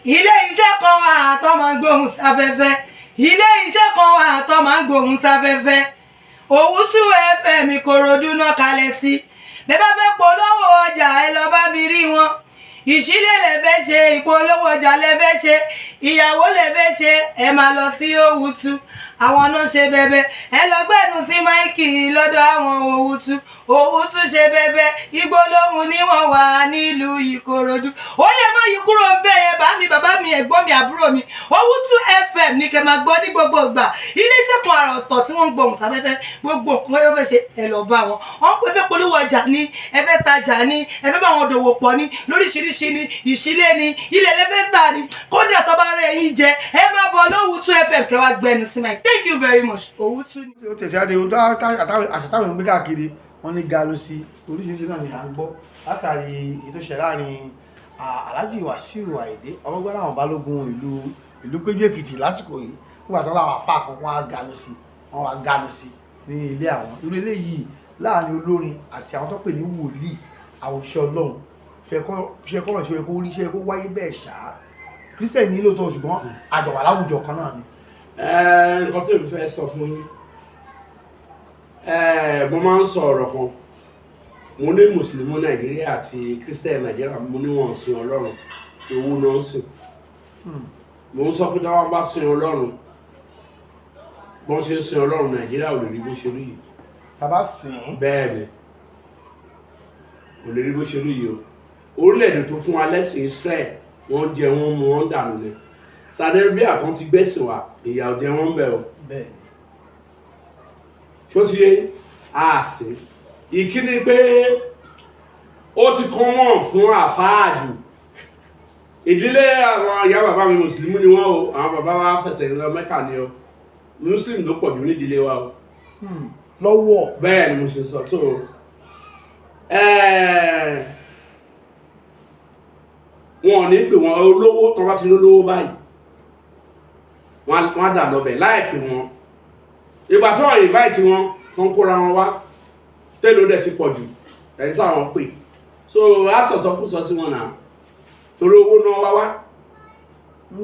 Ilé iṣẹ́ kan wà tó máa ń gbóhùn sáfẹ́fẹ́. Ilé iṣẹ́ kan wà tó máa ń gbóhùn sáfẹ́fẹ́. Òwúsù FM, Ìkòròdú náà kalẹ̀ sí. Bẹ́ẹ̀ bá fẹ́ polówó ọjà, ẹ lọ bá mi rí wọn. Ìṣílẹ̀ lẹ fẹ́ ṣe, ìpolówó ọjà lẹ fẹ́ ṣe, ìyàwó lẹ fẹ́ ṣe, ẹ máa lọ sí Òwúsù. Àwọn náà ṣe bẹbẹ. Ẹ lọ gbẹnu sí mic lọ́dọ̀ àwọn Òwúsù. Òwúsù ṣe bẹbẹ. Igbó lóhùn ní wọ́n wà nílùú Ìkòròdú. Ó yẹ má yí kúrò ń bẹ́ẹ̀ yẹn. Bá mi, bàbá mi, ẹ̀gbọ́n mi, àbúrò mi, Òwúsù FM ní kẹ́ máa gbọ́ ní gbogbo ìgbà. Iléeṣẹ́ kan àrà ọ̀tọ̀ tí wọ́n ń gbohùn sáfẹ́fẹ́. Gbogbo nǹkan yóò fẹ́ ṣe, ẹ lọ bá wọn. Wọ́n pẹ́ fẹ́ polówó ọjà ní, ẹ fẹ́ tajà ní, ẹ fẹ́ bá wọn dòwò pọ̀ ní lóríṣiríṣi ní, ìṣílẹ̀ ní, ilẹ̀ lẹ́fẹ́ tà ní. Kódà tó bá rẹ̀ yín jẹ, ẹ máa bọ̀ lówùtú FM kẹ́ wá gbẹnu sí mic. Thank you very much. Òwútú ni. Ó tẹ̀síwájú ohun àṣà táwọn ń gbé káàkiri, wọ́n ní ganu sí oríṣiríṣi náà ni à ń gbọ́ látàrí èyí tó ṣẹlẹ̀ láàrin Alhaji Wasiu Ayinde ọmọgbọ́n àwọn Balógun ìlú ìlú Péjú Èkìtì lásìkò yìí, nígbà tó láwọn afá kan, wọ́n á ganu sí, wọ́n á ganu sí ní ilé àwọn. Irú eléyìí láàrin olórin àti àwọn tó pè ní wòlíì, àwọn òṣìṣẹ́ Ọlọ́run, ṣe kọ́rọ̀ ṣe kó rí, ṣe kó wáyé bẹ́ẹ̀ ṣá? Christian ní lóòótọ́, ṣùgbọ́n àjọwà láwùjọ kan náà ni. Nǹkan tó ń fẹ́ sọ fún yín, mo máa ń sọ ọ̀rọ̀ kan. Mo ní Mùsùlùmí Nàìjíríà àti Christian Nàìjíríà, mo ní wọn sin Ọlọ́run, owó náà ń sìn. Mo ń sọ pé táwọn bá sin Ọlọ́run bọ́n ṣe ń sin Ọlọ́run, Nàìjíríà ò lè rí bó ṣe rí yìí. Tàbá sìn ín. Bẹ́ẹ̀ ni, kò lè rí bó ṣe rí yìí o. Orílẹ̀-èdè tó fún wa lẹ́sìn Israel, wọ́n jẹ, wọ́n mu, wọ́n dànù ni. Saudi Arabia kan ti gbẹ̀sìn wa, ìyà ò jẹ wọ́n bẹ̀ o. Ṣó ti yé àṣẹ? Ìkíni pé ó ti kọ́ mọ̀ fún àfáàjù ìdílé àwọn ìyá bàbá mi, Mùsùlùmí ni wọ́n o. Àwọn bàbá wa fẹsẹ̀ lọ Mẹ́kà ni o. Muslim ló pọ̀ jù nídìílé wa o. Lọ́wọ́. Bẹ́ẹ̀ ni mo ṣe sọ. So wọn ò ní pè wọn. Olówó tó bá ti lólówó báyìí, wọ́n á dà lọ́bẹ̀ láì pè wọn. Ìgbà tó wọ́n invite wọn, tó ń kóra wọn wá, tẹ́lẹ̀ ó dẹ̀ ti pọ̀ jù ẹni táwọn pè. So á sọ̀sọ́kúsọ sí wọn náà torí owó náà wá wá.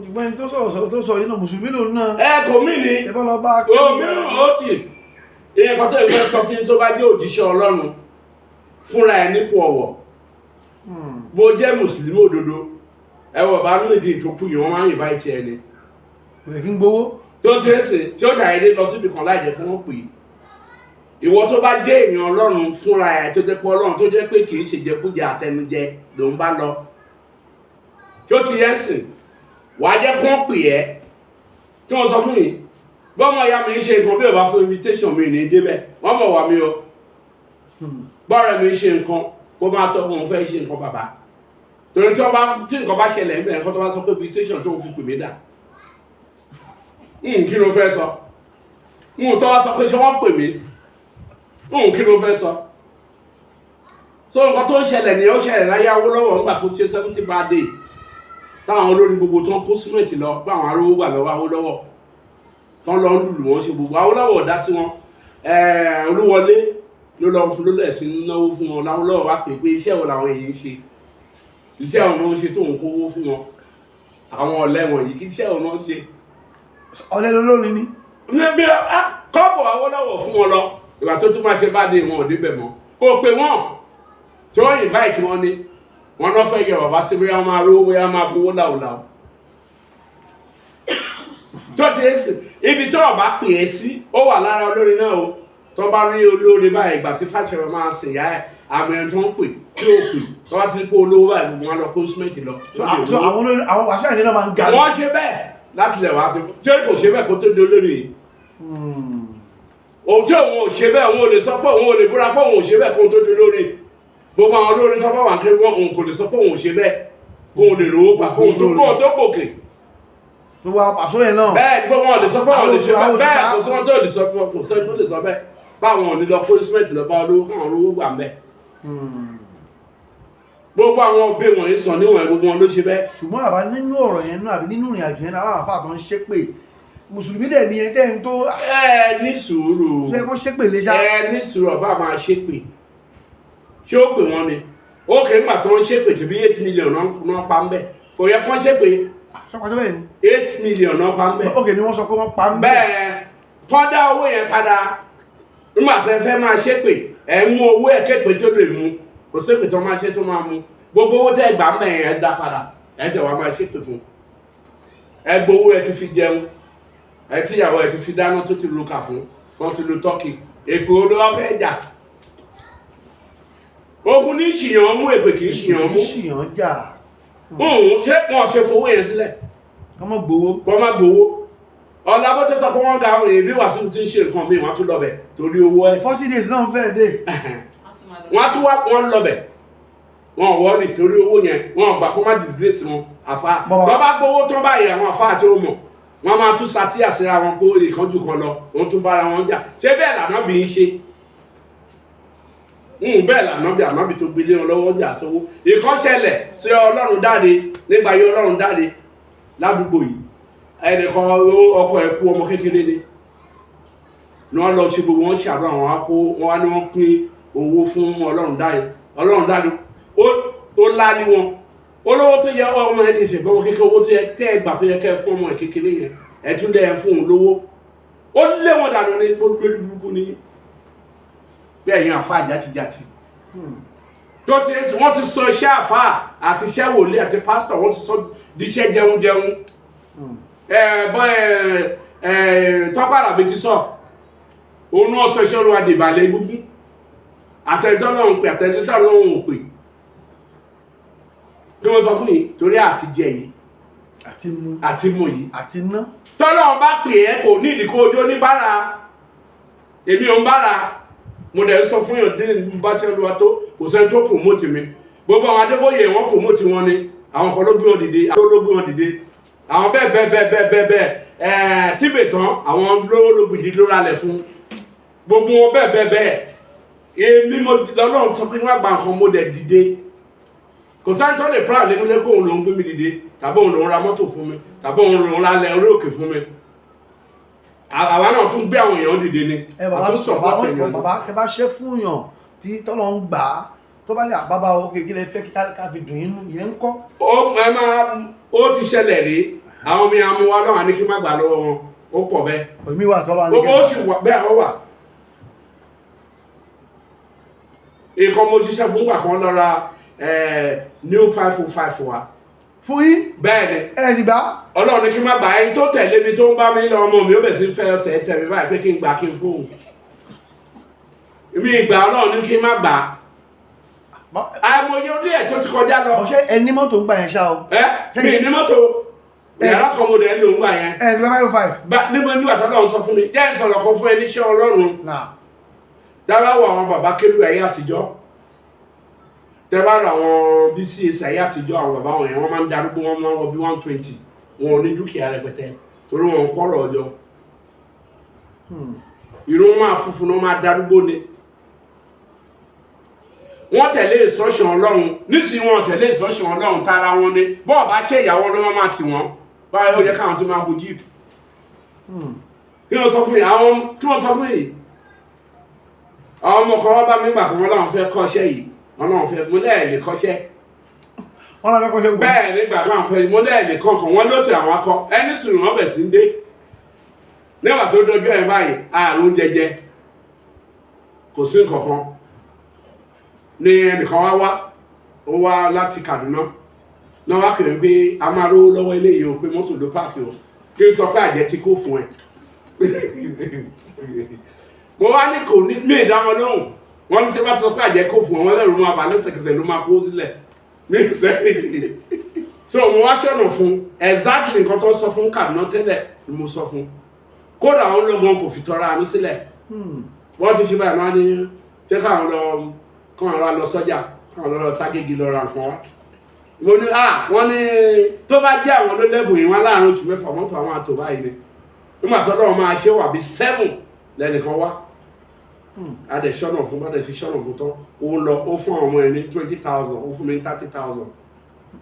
Ṣùgbọ́n ẹni tó sọ̀rọ̀ sọ tó sọ yìí náà, Mùsùlùmí lòun náà. Ẹ kò mí ni. Ìbọn lọ bá. Omi ó tì. Ìyẹn kan tó ìfẹ́ sọ fún yín, tó bá jẹ́ òjíṣẹ́ Ọlọ́run fúnra ẹ̀ nípò ọ̀wọ̀, bó jẹ́ Mùsùlùmí òdodo, ẹ wọ bá nínú ìdí ìtókù yìí, wọ́n máa ń invite ẹni. Kò lè kí ń gbowó. Tó ti ń sìn tí ó ṣàyẹ̀dé lọ síbi kan láì jẹ́ kí wọ́n pè é. Ìwọ tó bá jẹ́ èèyàn Ọlọ́run fúnra ẹ̀, tó jẹ́ pé Ọlọ́run, tó jẹ́ pé kì í ṣe jẹkújẹ àtẹnujẹ ló ń bá lọ, tí ó ti yẹn sìn, wàá jẹ́ kí wọ́n pè ẹ́. Tí wọ́n sọ fún yìí, bọ́mọ ìyá mi ń ṣe nǹkan, bí ò bá fún invitation mi ní débẹ̀. Wọ́n mọ̀ wá mi o. Bọ́ọ̀rẹ́ mi ń ṣe nǹkan, kó máa sọ fún òun fẹ́ ṣe nǹkan, bàbá, torí tí wọ́n bá tí nǹkan bá ṣẹlẹ̀ níbẹ̀, nǹkan tó bá sọ pé invitation tó ń fi pè mí dà, kí ló fẹ́ sọ? Tó wá sọ pé ṣé wọ́n pè mí, kí ló fẹ́ sọ? So nǹkan tó ń ṣẹlẹ̀ ní ó ṣẹlẹ̀ láyé Awólọ́wọ̀ nígbà tó ṣe 70 birthday, táwọn olórin gbogbo tó ń kó símẹ̀tì lọ pé àwọn arówó gbà lọ́wọ́ Awólọ́wọ̀, tó ń lọ ń lùlù, wọ́n ṣe gbogbo. Awólọ́wọ̀ dá sí wọn. Olúwọlé ló lọ fún lólẹ̀ sí náwó fún wọn. Láwólọ́wọ̀ wá pé iṣẹ́ wo làwọn èyí ń ṣe, iṣẹ́ wo ló ń ṣe tó ń kówó fún wọn, àwọn ọ̀lẹ́ wọ̀nyí, kí iṣẹ́ wo ló ń ṣe? Ọ̀lẹ́ lolórin ni. Níbi kọ́bọ̀ Awólọ́wọ̀ fún wọn lọ. Ìgbà tó tún máa ṣe bá dé, wọn ò débẹ̀ mọ́. Kò pé wọ́n tí wọ́n invite wọn ni wọn náà fẹ́ yẹ bàbá sí, bóyá máa rówó, bóyá máa gbowó làwùlàwù tó ti ń sìn. Ibi tó ọba pè é sí, ó wà lára olórin náà o. Tó bá rí olórin báyìí, ìgbà tí Fáṣẹ̀rọ̀ máa sìn yá ẹ̀, àmì ẹni tó ń pè tí ó pè, tó bá ti rí pé olówó báyìí, gbogbo wọn lọ kó símẹ́ǹtì lọ. So àwọn olórin, àwọn Wàsíù Àyìndé náà máa ń ga. Wọ́n ṣe bẹ́ẹ̀ láti lẹ̀ wá tí kò ṣe bẹ́ẹ̀ kó tó di olórin yìí. Òun tí òun ò ṣe bẹ́ẹ̀, òun ò lè sọ pé òun ò lè búra pé òun ò ṣe bẹ́ẹ̀ kó tó di olórin. Gbogbo àwọn olórin tó bá wà kiri wọn, òun kò lè sọ pé òun ò ṣe bẹ́ẹ̀ kóun lè rówó gbà kóun tó gòkè. Gbogbo àwọn pàṣọ yẹn náà. Bẹ́ẹ̀ ni, gbogbo wọn lè sọ pé òun lè ṣe Àwọn bẹ́ẹ̀. Bẹ́ẹ̀ òṣùpá. kò sí wọn tó lè sọ pé, kò sẹ́ni tó lè sọ bẹ́ẹ̀ báwọn ò ní lọ kó símẹ́ǹtì lọ bá olówó káwọn olówó gbà mẹ́. Gbogbo àwọn òbí wọ̀nyí sọ níwọ̀n, gbogbo wọn ló ṣe bẹ́ẹ̀. Ṣùgbọ́n àbá nínú ọ̀rọ̀ yẹn náà àbí nínú ìrìn àjò yẹn náà, aláwọ̀ àfáà tó ń ṣépè, Mùsùlùmí dẹ̀ ní ẹni tẹ́ni tó Ẹ ní sùúrù. ṣe kó ṣépè lé ṣá. Ẹ ní sùúrù. Ọba máa ṣépè, ṣé ó pè wọ́n ni? Ó kè é, nígbà tó ń ṣépè tí bí 8 million náà pa ń bẹ̀, kò yẹ kán ṣépè. Sọ́kọ̀ tó bẹ́ẹ̀ ni. 8 million náà pa ń bẹ̀. Ok, ni wọ́n sọ pé wọ́n pa ń bẹ̀. Bẹ́ẹ̀ kọ́ dá owó yẹn padà. Nígbà tẹ́ fẹ́ máa ṣépè, ẹ̀ ń mú owó ẹ̀ képe tí ó lè mú. Kò ṣépè tó máa ṣe tó máa mú. Gbogbo owó tẹ́ gbà ń bẹ̀ yẹn, ẹ̀ dá padà. Ẹ̀ tẹ̀ wá máa ṣépè fún. Ẹ gbowó, ẹ ti fi jẹun, ẹ tíyàwó ẹ ti fi dáná, tó ti lu kà fún wọ́n, ti lu tọ́kì. Èpè olówó fẹ́ jà, ogun ní ṣìyàn mú, èpè kì í ṣìyàn mú. Ṣìyàn jà. Òun ṣé wọn ṣe fowó yẹn sílẹ̀. Kọ́mọ gbowó. Kọ́ má gbowó. Ọ̀la bó ti sọ pé wọ́n ga àwọn èèyàn bí Wàsíù ti ń ṣe nǹkan míì, wọ́n á tún lọ bẹ̀ torí owó ẹ̀. 40 days náà fẹ́ dé. Wọ́n á tún wá, wọ́n lọ bẹ̀, wọ́n wọ́ọ̀rì torí owó yẹn. Wọ́n gbà kó má disgrace wọn àfa. Tó bá gbowó tán báyìí, àwọn àfa àti ọmọ wọn máa tún satíyà síra wọn pé ó lè kánjú kan lọ, wọ́n tún bára wọn jà. Ṣé bẹ́ẹ̀ lànà bí ń ṣe ń bẹ́ẹ̀ lànà bí ànábì tó gbélé wọn lọ́wọ́ jà sówó? Ìkan ṣẹlẹ̀ sí Ọlọ́run dáre nígbà yìí. Ọlọ́run dáre ládùúgbò yìí, ẹnìkan ọkọ ẹ̀ kú, ọmọ kékeré ni. Ni wọ́n lọ ṣe gbogbo wọn ṣàdúrà, wọn á kó wọn wá ní wọ́n pín owó fún Ọlọ́run dáre. Ọlọ́run dáre ó lá ní wọn olówó tó yẹ ọmọ ẹni ìṣègbè ọmọ kékeré, owó tó yẹ tẹ́ ẹ gbà tó yẹ kẹ́ ẹ fún ọmọ ẹ kékeré yẹn, ẹ tún lẹ́ ẹ fún òun lówó. Ó lé wọn dànù ní gbogbo burúkú ní bẹ́ẹ̀ yẹn. Àfa játijàti tó ti ń sìn, wọ́n ti sọ iṣẹ́ àfa àti iṣẹ́ wòlíì àti pásítọ̀, wọ́n ti sọ di iṣẹ́ jẹun jẹun. Ẹ bọ́ ẹ ẹ Tọ́pẹ́ Àlàbí ti sọ, òun náà sọ iṣẹ́ Olúwa dìbàlẹ̀ egúngún, àtẹnudọ́ lọ́hùn pé àtẹnudọ́ lọ́hùn ò pè kí wọ́n sọ fún yìí torí àtijẹ yìí àti mu àti mu yìí àti ná. Tọ́lọ́run bá pè é, kò ní ìdíkó ojú oníbàárà. Èmi ò ń bára. Mo dẹ̀ ń sọ fún yàn dé bá ṣe Olúwa tó, kò sẹ́ni tó promote mi. Gbogbo àwọn Adébóyè, wọ́n promote wọn ni. Àwọn kan ló gbé wọn dìde, àwọn ló gbé wọn dìde, àwọn bẹ́ẹ̀ bẹ́ẹ̀ bẹ́ẹ̀ bẹ́ẹ̀ bẹ́ẹ̀ bẹ́ẹ̀. Tíbetàn, àwọn lówó ló gbìdí ló ralẹ̀ fún gbogbo wọn, bẹ́ẹ̀ bẹ́ẹ̀ bẹ́ẹ̀. Èmi mo lọ́lọ́run sọ pé wọ́n gba nǹkan, mo dẹ̀ dìde. Kò sẹ́ni tó lè proud lẹ́gbẹ́lẹ́ pé òun lòún gbé mi dìde, tàbí òun lòún ra mọ́tò fún mi, tàbí òun lòún ralẹ̀ orí òkè fún mi. Àwa náà tún gbé àwọn èèyàn dìde ni. Ẹ bàbá. Àtún support Bàbá. èèyàn ni. Bàbá, kẹ bá ṣe fún yàn tí tọ́lọ́ ń gbà á, tó bá ní àbábá o, kékeré fẹ́ kí ká fi dùn yín nú yẹn ń kọ́. Ó ẹ máa ó ti ṣẹlẹ̀ rí. Àwọn mi àmú wa náà ní kí n má gbà lọ́wọ́ wọn, ó pọ̀ bẹ́ẹ̀. Èmi wà tọ́lọ́ ní. Ó sì wà bẹ́ẹ̀, ó wà. Ìkan mo ṣiṣẹ́ fún gbà kan lọ ra new 505 wa. Fún yín? Bẹ́ẹ̀ ni. Ẹ sì gbà. Ọlọ́run ní kí n má gbà. Ẹni tó tẹ̀lé mi, tó ń bá mi lọ, ọmọ mi, ó bẹ̀ sí fẹ́ ọsẹ̀ tẹ̀ mí báyìí pé kí n gbà, kí n fóun mi ìgbà. Ọlọ́run ní kí n má gbà. Àìmọye orí ẹ̀ tó ti kọjá lọ. Ọ̀ṣẹ́ ẹ ní mọ́tò ń gbà yẹn ṣá o. Ẹ mi ní mọ́tò, yàrá kan mo dẹ̀ ń lò ń gbà yẹn. Ẹ sì gba 505. Bá níbo nígbà tó lọ́run sọ fún mi, jẹ́ ìsọ̀rọ̀ kan fún ẹ níṣẹ́ Ọlọ́run. Náà. Dábàá wo àwọn bàbá kélú ayé àtijọ́, tẹ́bá rọ àwọn BCAC ayé àtijọ́, àwọn bàbá wọn yẹn, wọ́n máa ń darúgbó, wọn máa ń wọ bí 120, wọn ò ní dúkìá rẹpẹtẹ torí wọn ń kọ́rọ̀ ọjọ́. Ìrun máa funfun náà, máa darúgbó ni. Wọ́n tẹ̀lé instruction Ọlọ́run. Nísìnyí wọn tẹ̀lé instruction Ọlọ́run, tara wọn ni. Bọ́ọ̀ bá ṣe ìyàwó ọlọ́wọ́ máa tì wọ́n báyìí, ó yẹ káwọn tó máa bu jíìpù. Kí wọ́n sọ fún yìí, àwọn kí wọ́n sọ fún yìí, àwọn ọmọ kan wọ́n bá mi gbà kan, wọ́n láwọn fẹ́ kọ́ṣẹ́ yìí, wọ́n láwọn fẹ́. Mo lẹ́ẹ̀ lè kọ́ṣẹ́. Wọ́n lọ fẹ́ kọ́ṣẹ́ wò. Bẹ́ẹ̀ nígbà tó àwọn fẹ́, mo lẹ́ẹ̀ lè kọ́kàn. Wọ́n ló tẹ àwọn akọ ẹni sùn, wọ́n bẹ̀ sí ń dé. Nígbà tó dọjọ́ ẹ̀ báyìí, àrùn jẹjẹ kò sí nǹkankan ní. Ẹnìkan wá wá, ó wá láti Kaduna náà, wá kiri pé a máa rówó lọ́wọ́ eléyìí o, pé mọ́tò ló páàkì o, kí n sọ pé àjẹ́ ti kó fún ẹ. Mo wá ní kò ní mí ìdá wọn lóhùn. Wọn ní tí wọ́n ti sọ pé àjẹ́ kó fún ẹ, wọn lẹ́rù máa bà lẹ́sẹ̀kẹsẹ̀ ló máa kó sílẹ̀ mí sẹ́yìn. So mo wá ṣọ̀nà fún exactly nǹkan tó sọ fún Kaduna tẹ́lẹ̀ ni mo sọ fún. Kódà àwọn ológun kò fi tọrọ àánú sílẹ̀. Wọ́n ti ṣe báyìí náà ní ṣé káwọn lọ, káwọn lọ lọ sọ́jà, káwọn lọ ságégi lọ ra nǹkan wá. Mo ní à, wọ́n ní tó bá jẹ́ àwọn ló lẹ́bùn yìí, wọ́n láàrin oṣù 6 mọ́tò àwọn àtò báyìí ni. Nígbà tó lọ́wọ́ máa ṣe wà bí 7 lẹ́nìkan wá, adẹ̀ ṣọ́nà fún, adẹ̀ ṣe ṣọ́nà fún tán, ó lọ, ó fún àwọn ọmọ ẹ̀ ní 20,000, ó fún mi ní 30,000.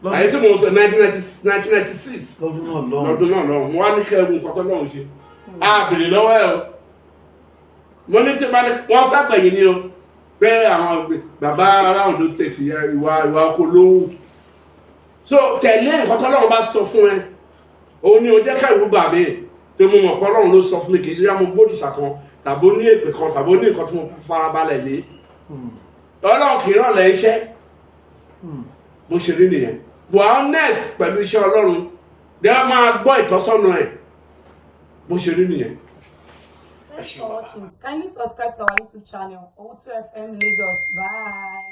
Àyè tí mo sọ, 1996. Lọ́dún náà lọ́hùn. Lọ́dún náà lọ́hùn. Mo wá ní kẹ́ ewu nǹkan tó lọ́hùn ṣe, a bèrè lọ́wọ́ ẹ̀ o. Mo ní tí wọ́n ságbẹ̀yìn ni o pé àwọn bàbá ará Ondo State yẹ ìwà oko lówù. So tẹ̀lé nǹkan tó lọ́hùn bá sọ fún ẹ. Òun ni ó jẹ́ kẹ́rù bà mí, tí mo mọ̀ pé Ọlọ́run ló sọ fún mi. Kì í ṣe mo gbódìṣà kan tàbí ó ní èpè kan tàbí ó ní nǹkan tí mo farabalẹ̀ lé. Ọlọ́run kì í rànlẹ́ iṣẹ́. Bó ṣe rí nìyẹn. Wà honest pẹ̀lú iṣẹ́ Ọlọ́run, dẹ́ máa gbọ́ ìtọ́sọ́nà ẹ̀. Bó ṣe rí nìyẹn. Thanks for watching. Kindly subscribe to our YouTube channel, Owutu FM Lagos. Bye.